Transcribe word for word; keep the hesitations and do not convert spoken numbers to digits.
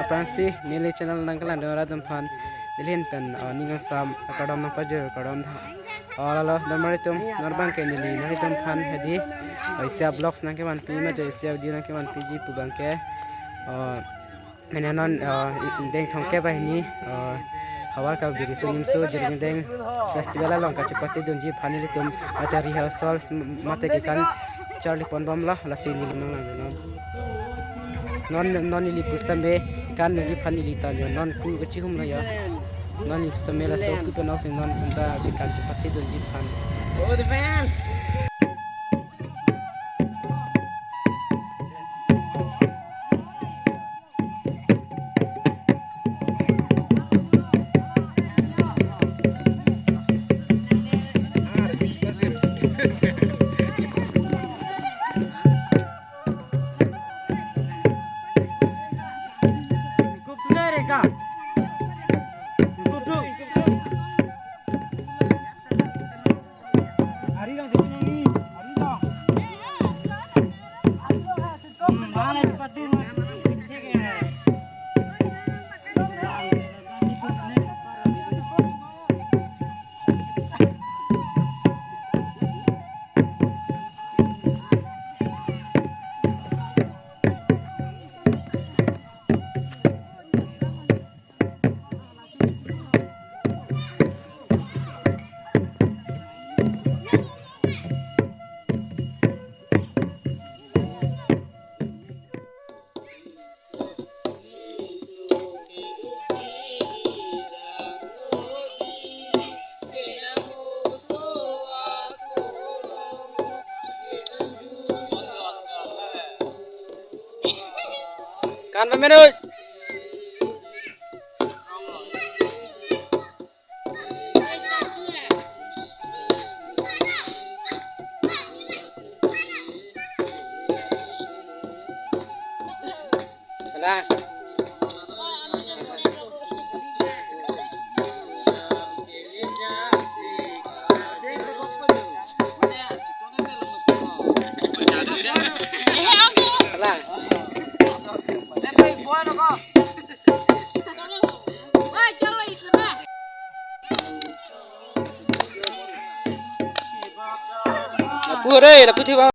Aphrangsi neli channel nangkelang dun arat atum aphan neli ahin pen, uh, ning kangsam kardom nangpajir kardom tha. Uh, lalo dormar atum, non abangke neli nanglitum aphan hedi, uh, isi a-vlogs nangkevanpi mate isi a-video nangkevanpiji pu abangke, uh, mane non, uh, ingdeng thomkep ahini, uh, Havar Kak Biri Aso Nimso Jirikindeng Festival along kachepate dunji aphan nelitum mate rehearsal mate kekan charli ponbomlo, lasi neli nanglang non. Non, non neli pusitame kekan dunji aphan neli ta jo non ku kachihumlo jo. Non neli pusitame laso ku penang si non anta kekan chepate dunji aphan. Kan pemerut. Salah. Salah. Lapu re, lapu thiba.